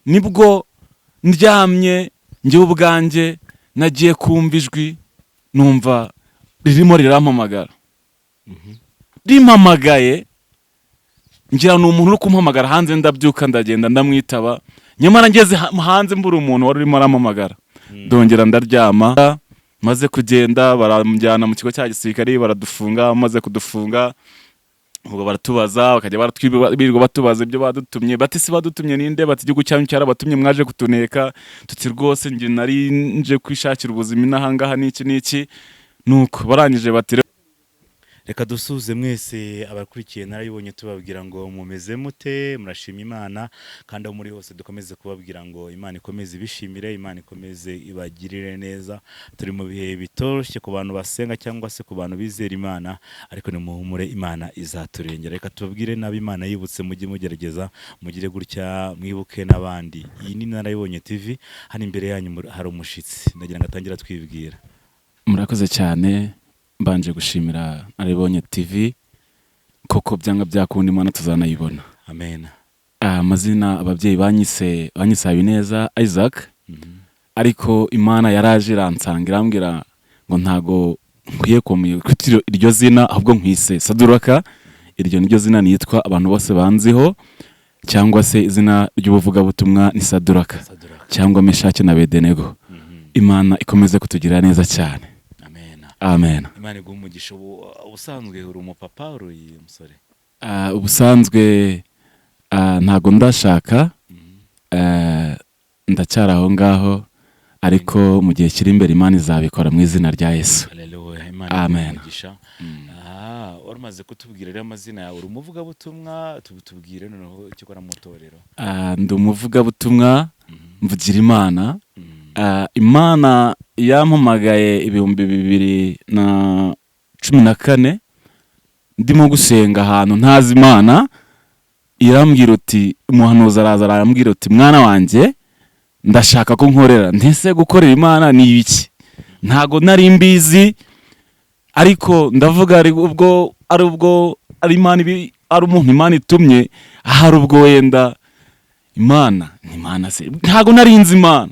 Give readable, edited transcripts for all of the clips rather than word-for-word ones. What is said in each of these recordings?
Nibwo ndyamye, njyewe ubwanjye nagiye kumva ijwi, numva ririmo rirampamagara. Rimpamagaye, ngira ni umuntu uri kumpamagara hanze, ndabyuka, ndagenda, ndamwitaba. Nyamara ngeze hanze mbura umuntu wari urimo arampamagara, ndongera ndaryama. Maze kugenda, baramujyana mu kigo cya gisirikare, baradufunga. Maze kudufunga, ubwo baratubaza, bakajya birirwa batubaza ibyo badutumye. Bati: "Si badutumye ninde?" Bati: "Igihugu cyanyu cyarabatumye, mwaje kutuneka." Tuti: "Rwose njye nari nje kwishakira ubuzima inahangaha n'iki n'iki." Nuko barangije bati: Reka dusuhuze mwese abakurikiye Narabibonye, tubabwira ngo mumeze mute? Murashima Imana? Kandi aho muri hose dukomeze kubabwira ngo Imana ikomeze ibishimire, Imana ikomeze ibagirire neza. Turi mu bihe bitoroshye ku bantu basenga cyangwa se ku bantu bizera Imana, ariko nimuhumure, Imana izaturengera. Reka tubabwire nabi Imana yibutse, mujye mugerageza mugire gutya mwibuke n'abandi. Iyi ni Narabibonye TV. Hano imbere yanyu hari umushitsi, ndagira ngo atangire atwibwira. Murakoze cyane. Mbanje gushimira Narabibonye TV. Koko byanga byakunda Imana tuzanayibona. Amen. Amazina ababyeyi banyise Habineza Isaac, ariko Imana yaraje iransanga, irambwira ngo ntago nkwiye kwita iryo zina, ahubwo nkwise Saduraka. Iryo niryo zina nitwa, abantu bose banziho, cyangwa se izina ry'ubuvugabutumwa ni Saduraka. Saduraka. Cyangwa Meshaki na Bedenego. Imana ikomeze kutugira neza cyane. Amen. Amen. Imana iguha umugisha. Ubu ubusanzwe uri umupapa, uri umusore? Ubusanzwe ntago ndashaka, ndacyari aho ngaho, ariko mu gihe kiri imbere Imana izabikora mu izina rya Yesu. Haleluya, Imana iguhe Amen. umugisha. Wari umaze kutubwira rero amazina yawe, uri umuvugabutumwa, tubwire noneho icyo ukora mu itorero. Ndi umuvugabutumwa, mvugira Imana. Imana yampamagaye 2014, ndimo gusenga ahantu ntazi Imana, irambwira uti, umuhanuzi araza arambwira uti: "Mwana wanjye, ndashaka ko nkorera." Ntese gukorera Imana ni ibiki? Ntago nari mbizi, ariko ndavuga ari ubwo ari ubwo ari Imana ibi, ari umuntu Imana itumye, ahari ubwo wenda Imana ni Imana se, ntago nari nzi Imana,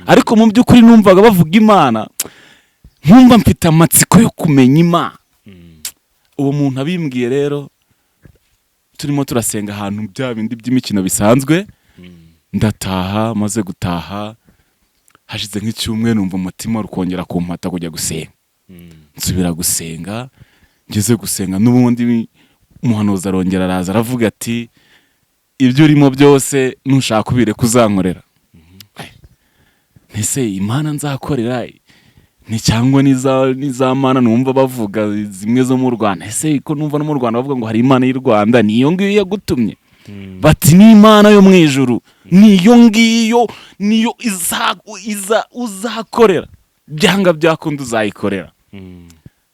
ariko mu by'ukuri numvaga bavuga Imana, nkumva mfite amatsiko yo kumenya Imana. Uwo muntu abimbwiye rero, turimo turasenga ahantu, bya bindi by'imikino bisanzwe, ndataha. Maze gutaha, hashize nk'icyumweru, numva umutima uri kumpata kujya gusenga. Nsubira gusenga. Ngeze gusenga, n'ubundi umuhanuzi arongera araza, aravuga ati: "Ibyo urimo byose nushaka ubireke, uzankorera." Ese Imana nzakorera ni cyangwa niza mana numva bavuga zimwe zo mu Rwanda? Ese ko numva no mu Rwanda bavuga ngo hari Imana y'u Rwanda, niyo ngiyo yagutumye? Bati: "Ni Imana yo mu ijuru, niyo ngiyo, niyo iza uzakorera, byanga byakunda uzayikorera."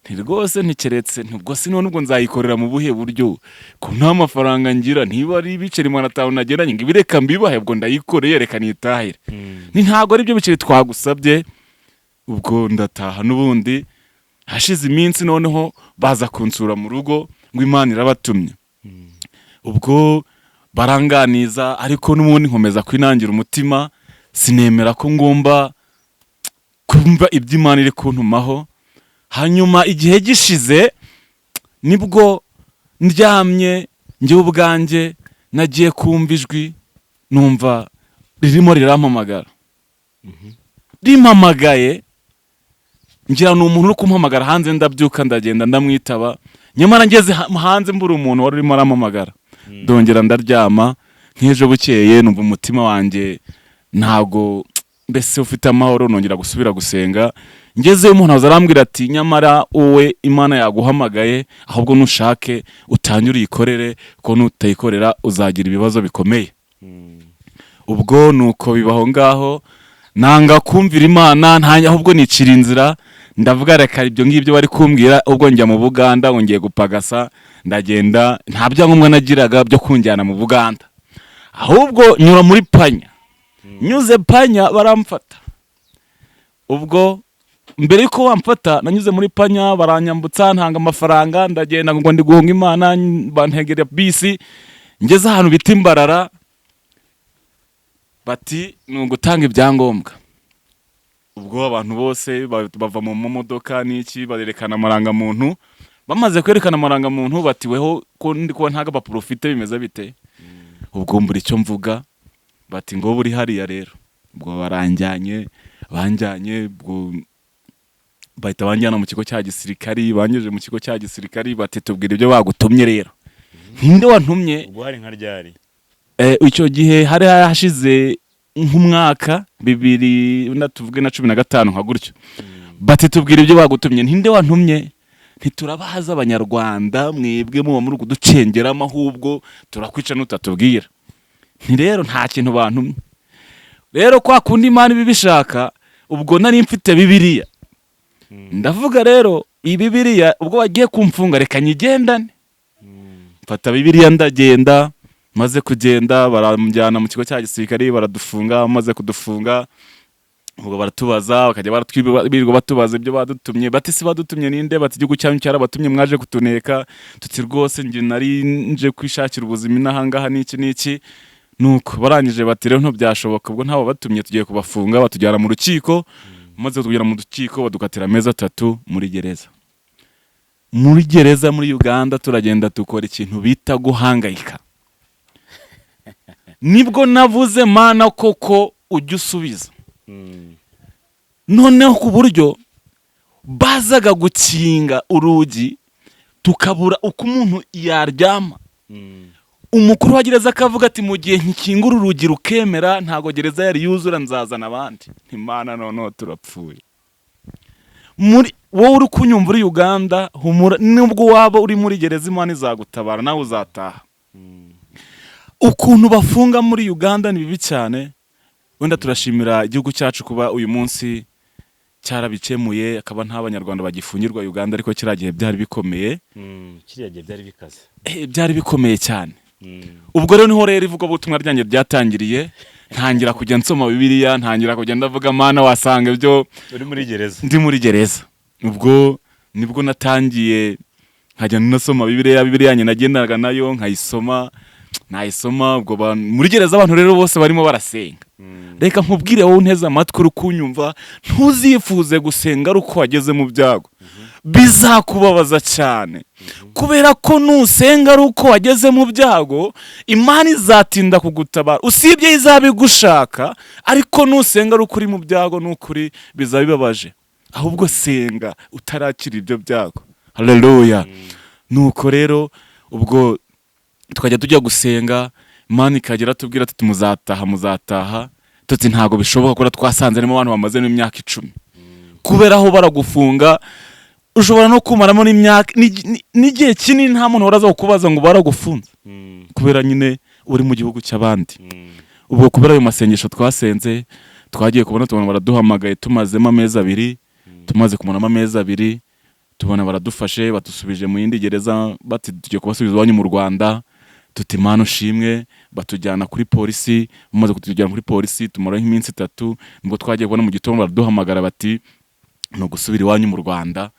Nti rwose ntikeretse ntubwo si none ubwo nzayikorera mu buhe buryo, ko nta mafaranga ngira? Niba ari ibiceri 500 nagendanye, ngo ibireka mbibahe, ubwo ndayikoreye, reka nitahire. Ni ntabwo ari byo biceri twagusabye. Ubwo ndataha. N'ubundi hashize iminsi, noneho baza kunsura mu rugo ngo Imana irabatumye. Ubwo baranganiza, ariko n'ubundi nkomeza kwinangira umutima, sinemera ko ngomba kumva ibyo Imana iri kuntumaho. Hanyuma igihe gishize, nibwo ndyamye, njyewe ubwanjye nagiye kumva ijwi, numva ririmo rirampamagara. Rimpamagaye, ngira ni umuntu uri kumpamagara hanze, ndabyuka, ndagenda, ndamwitaba. Nyamara ngeze hanze mbura umuntu wari urimo arampamagara, ndongera ndaryama. Nk'ejo bukeye, numva umutima wanjye ntago mbese ufite amahoro, nongera gusubira gusenga. Ngezeyo, umuntu aza arambwira ati: "Nyamara wowe Imana yaguhamagaye, ahubwo nushake utangire uyikorere, ko nutayikorera uzagira ibibazo bikomeye." Ubwo nuko bibaho ngaho, nanga kumvira Imana, nta ahubwo nicira inzira, ndavuga: "Reka ibyo ngibyo bari kumbwira." Ubwo njya mu Buganda ngo ngiye gupagasa, ndagenda, nta byangombwa nagiraga byo kunjyana mu Buganda, ahubwo nyura muri Panya. Nyuze Panya baramfata. Ubwo mbere yuko bamfata, nanyuze muri Panya, baranyambutsa, ntanga amafaranga, ndagenda ngo ndi guhunga Imana, bantegera bisi, ngeze ahantu bita Imbarara. Bati ni ugutanga ibyangombwa. Ubwo abantu bose bava mu modoka n'iki, barerekana amarangamuntu. Bamaze kwerekana amarangamuntu, bati weho ko ndi kuba nta gapapuro ufite, bimeze bite? Ubwo mbura icyo mvuga. Bati ngo buri hariya rero. Ubwo baranjyanye, banjyanye, ubwo bahita banjyana mu kigo cya gisirikari. Bangejeje mu kigo cya gisirikari, bati tubwira ibyo bagutumye rero. Ninde wantumye? Ubwo hari nka ryari? Icyo gihe hari hashize nk'umwaka, bibiri na tuvuge na 15 nka gutyo. Bati tubwira ibyo bagutumye. Ninde wantumye? Ntiturabahaza Abanyarwanda, mwebwe muba muri kuducengeramo, ahubwo turakwica nutatubwira. Nti rero nta kintu bantumye. Rero kwa kundi Imana iba ibishaka, ubwo nari mfite Bibiliya. Ndavuga rero, iyi Bibiliya ubwo bagiye kumfunga, reka nyigendane. Mfata Bibiliya ndagenda. Maze kugenda, baramujyana mu kigo cya gisirikare, baradufunga. Maze kudufunga, ubwo baratubaza, bakajya birirwa batubaza ibyo badutumye. Bati si badutumye ninde? Bati igihugu cyanyu cyarabatumye, mwaje kutuneka. Tuti rwose njye nari nje kwishakira ubuzima inahangaha n'iki n'iki. Nuko barangije bati rero ntibyashoboka, ubwo ntabo batumye, tugiye kubafunga. Batujyana mu rukiko. Maze kutujyana mu rukiko, badukatira amezi 3 muri gereza, muri gereza muri Uganda. Turagenda dukora ikintu bita guhangayika. Nibwo navuze: "Mana, koko ujya usubiza." Noneho ku buryo bazaga gukinga urugi, tukabura uko umuntu yaryama. Umukuru wa gereza akavuga ati mu gihe nkikingura urugi rukemera, ntabwo gereza yari yuzura, nzazana abandi. Imana, noneho turapfuye. Muri wowe uri kunyumva uri Uganda, humura, nubwo waba uri muri gereza, Imana izagutabara, nawe uzataha. Ukuntu bafunga muri Uganda ni bibi cyane. Wenda turashimira igihugu cyacu kuba uyu munsi cyarabikemuye, akaba nta Banyarwanda bagifungirwa Uganda, ariko kiriya gihe byari bikomeye. Kiriya gihe byari bikaze. Byari bikomeye cyane. Ubwo rero niho rero ivugabutumwa ryanjye ryatangiriye. Ntangira kujya nsoma Bibiliya, ntangira kujya ndavuga: "Mana, wasanga ibyo" Uri muri gereza? Ndi muri gereza. Ubwo nibwo natangiye nkajya nasoma Bibiliya. Bibiliya yanjye nagendaga nayo, nkayisoma, nayisoma. Ubwo muri gereza abantu rero bose barimo barasenga. Reka nkubwire wowe unteze amatwi, uri kunyumva, ntuzifuze gusenga ari uko wageze mu byago, bizakubabaza cyane, kubera ko nusenga ari uko wageze mu byago, Imana izatinda kugutabara, usibye izaba igushaka. Ariko nusenga ari uko uri mu byago, ni ukuri bizaba bibabaje. Ahubwo senga utarakira ibyo byago. Haleluya! Nuko rero ubwo tukajya tujya gusenga, Imana ikajya iratubwira ati muzataha, muzataha. Tuti ntabwo bishoboka, kubera twasanze harimo abantu bamaze n'imyaka 10. Kubera aho baragufunga ushobora no kumaramo n'imyaka n'igihe kinini, nta muntu waraza kukubaza ngo baragufunze, kubera nyine uri mu gihugu cy'abandi. Ubwo kubera ayo masengesho twasenze, twagiye kubona tubona baraduhamagaye tumazemo amezi 2. Tumaze kumaramo amezi 2, tubona baradufashe, badusubije mu yindi gereza, bati tugiye kubasubiza iwanyu mu Rwanda. Tuti Imana ushimwe. Batujyana kuri polisi. Bamaze kutujyana kuri polisi, tumara nk'iminsi 3, nibwo twagiye kubona mu gitondo baraduhamagara, bati ni ugusubira iwanyu mu Rwanda.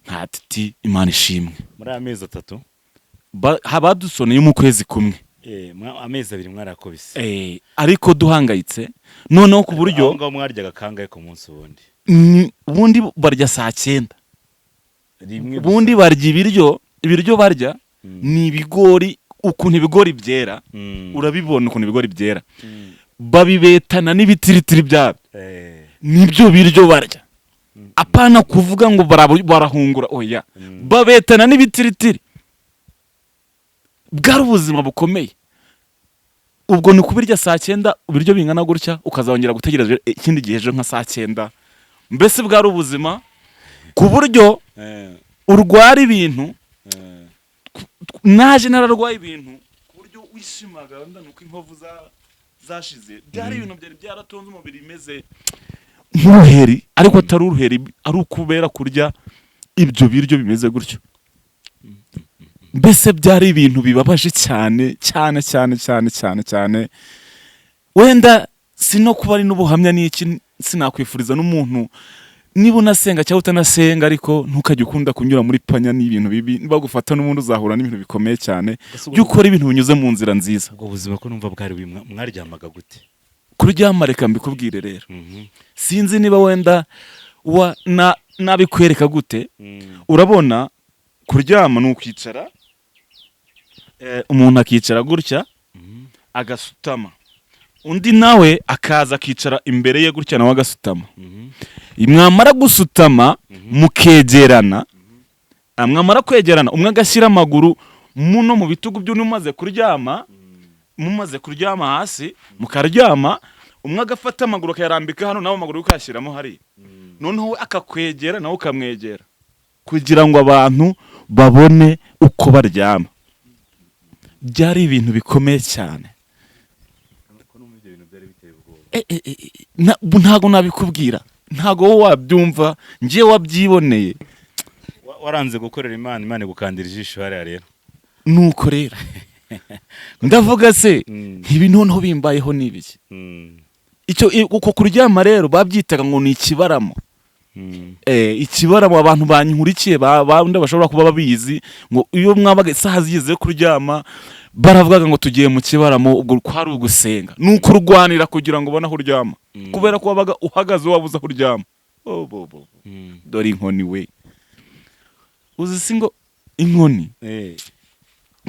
Nta titi, Imana ishimwe. Muri aya mezi 3? Badusoneye mu kwezi kumwe. Amezi 2 mwarakubise. Ariko duhangayitse noneho ku buryo Aho ngaho mwaryaga kangahe ku munsi ubundi? Ubundi barya saa cyenda. Rimwe? Ubundi barya ibiryo barya ni ibigori. Ukuntu ibigori byera, urabibona ukuntu ibigori byera, babibetana n'ibitiritiri byabyo. Nibyo biryo barya, apana kuvuga ngo barahungura, oya. Babetana n'ibitiritiri. Bwari ubuzima bukomeye. Ubwo ni ukubirya saa cyenda, ibiryo bingana gutya, ukazongera gutegereza ikindi gihe ejo nka saa cyenda. Mbese bwari ubuzima ku buryo urwara ibintu. Naje nararwaye ibintu ku buryo wishimaga wenda nuko inkovu zashize. Byari ibintu byari byaratonze umubiri, bimeze nk'uruheri, ariko atari uruheri, ari ukubera kurya ibyo biryo bimeze gutyo. Mbese byari ibintu bibabaje cyane cyane cyane cyane cyane cyane. Wenda si no kuba ari n'ubuhamya n'iki, sinakwifuriza n'umuntu, niba unasenga cyangwa utanasenga, ariko ntukajye ukunda kunyura muri panya n'ibintu bibi. Nibagufata n'ubundi uzahura n'ibintu bikomeye cyane. Jya ukora ibintu binyuze mu nzira nziza. Ubwo buzima ko numva bwari mwaryamaga gute? Kuryama, reka mbikubwire rero, sinzi niba wenda wa na nabikwereka gute. Urabona, kuryama ni ukwicara, umuntu akicara gutya, agasutama, undi nawe akaza akicara imbere ye gutya, nawe agasutama. Mwamara gusutama mukegerana. Mwamara kwegerana, umwe agashyira amaguru muno mu bitugu by'undi umaze kuryama. Mumaze kuryama hasi, mukaryama, umwe agafata amaguru akayarambika hano, nawe amaguru ukayashyiramo hariya, noneho we akakwegera, nawe ukamwegera, kugira ngo abantu babone uko baryama. Byari ibintu bikomeye cyane. Ko numva ibyo bintu byari biteye ubwoba. Ntago nabikubwira, ntago wowe wabyumva, njye wabyiboneye. Waranze gukorera Imana, Imana igukandira ijisho hariya rero. Nuko rero ndavuga se, ibi noneho bimbayeho ni ibiki? Icyo uko kuryama rero babyitaga ngo ni ikibaramo. Ikibaramo, abantu bankurikiye bandi bashobora kuba babizi, ngo iyo mwabaga isaha zigeze yo kuryama, baravugaga ngo tugiye mu kibaramo. Ubwo kwari ugusenga, ni ukurwanira kugira ngo ubone aho uryama, kubera ko wabaga uhagaze wabuze aho uryama. Oh, bo, bo, bo. Dore inkoni we! Uzi si ngo inkoni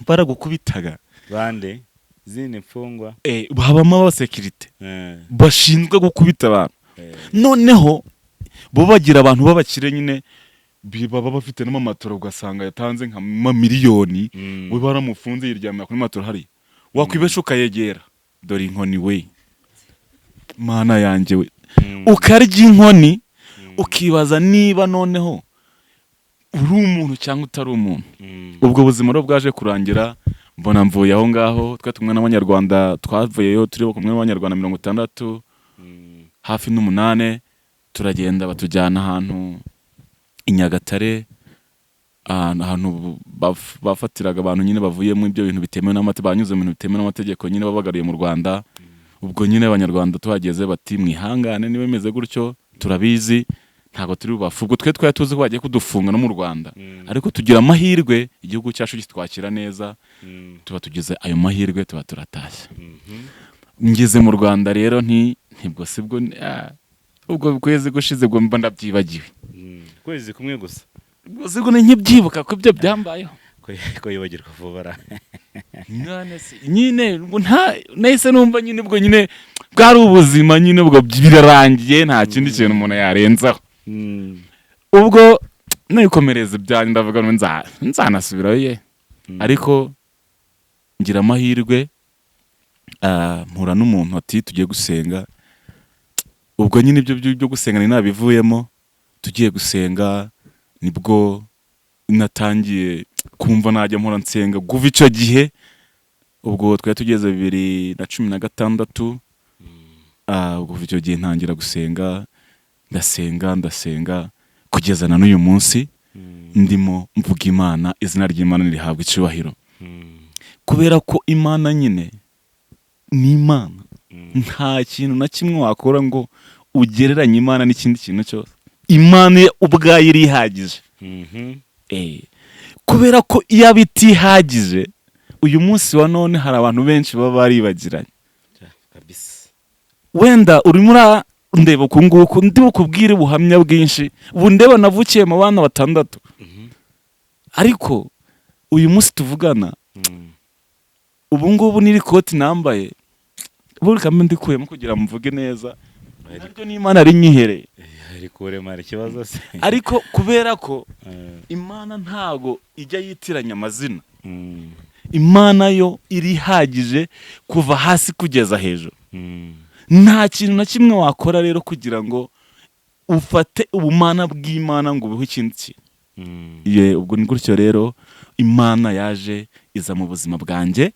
baragukubitaga. Bande? Izindi mfungwa? Habamo abasekirite bashinzwe gukubita abantu. Noneho bo bagira abantu b'abakire nyine, baba bafite n'amamatora, ugasanga yatanze nka mamiliyoni. We baramufunze, yiryamira kuri matora hariya, wakwibesha ukayegera, dore inkoni we! Mana yanjye we! Ukarya inkoni, ukibaza niba noneho uri umuntu cyangwa utari umuntu. Ubwo buzima rero bwaje kurangira mbona mvuye aho ngaho. Twari kumwe n'Abanyarwanda, twavuyeyo turi kumwe n'Abanyarwanda 60 hafi n'umunane. Turagenda, batujyana ahantu i Nyagatare, ahantu bafatiraga abantu nyine bavuye mu ibyo bintu bitemewe n'amategeko, banyuze mu bintu bitemewe n'amategeko nyine, babagaruye mu Rwanda. Ubwo nyine Abanyarwanda tuhageze bati: "Mwihangane, niba bimeze gutyo turabizi, ntabwo turi bubafu." Ubwo twe twari tuzi ko bagiye kudufunga no mu Rwanda, ariko tugira amahirwe, igihugu cyacu kitwakira neza, tuba tugize ayo mahirwe, tuba turatashye. Ngeze mu Rwanda rero, ntibwo sibwo, ubwo kwezi gushize ubwo mba ndabyibagiwe. Kwezi kumwe gusa? Ubwo sibwo nkibyibuka ko ibyo byambayeho. Ko yibagirwa vuba ra? None se nyine ubwo nta nahise numva nyine ubwo nyine bwari ubuzima nyine, ubwo birarangiye, nta kindi kintu umuntu yarenzaho. Ubwo nikomereza ibyanjye, ndavuga ngo nzanasubirayo ye. Ariko ngira amahirwe, mpura n'umuntu ati: "Tugiye gusenga." Ubwo nyine ibyo byo gusenga ni nabivuyemo, tugiye gusenga, nibwo natangiye kumva najya mpora nsenga. Kuva icyo gihe, ubwo twari tugeze 2016, kuva icyo gihe ntangira gusenga, ndasenga, ndasenga kugeza na n'uyu munsi ndimo mvuga Imana. Izina ry'Imana rihabwa icyubahiro, kubera ko Imana nyine ni Imana. Nta kintu na kimwe wakora ngo ugereranye Imana n'ikindi kintu cyose. Imana ubwayo irihagije. Kubera ko iyo aba itihagije, uyu munsi wa none hari abantu benshi baba baribagiranye. Kabisa. Wenda urimo urandeba uku nguku, ndi bukubwire ubuhamya bwinshi. Ubu ndeba navukiye mu bana batandatu, ariko uyu munsi tuvugana, ubu ngubu n'iri koti nambaye buri kamwe ndikuyemo kugira ngo mvuge neza, naryo n'Imana rinyihereye. Rikuremo, hari ikibazo se? Ariko kubera ko Imana ntago ijya yitiranya amazina. Imana yo irihagije kuva hasi kugeza hejuru. Nta kintu na kimwe wakora rero kugira ngo ufate ubumana bw'Imana ngo ubeho ikindi kintu. Ye, ubwo ni gutyo rero Imana yaje iza mu buzima bwanjye.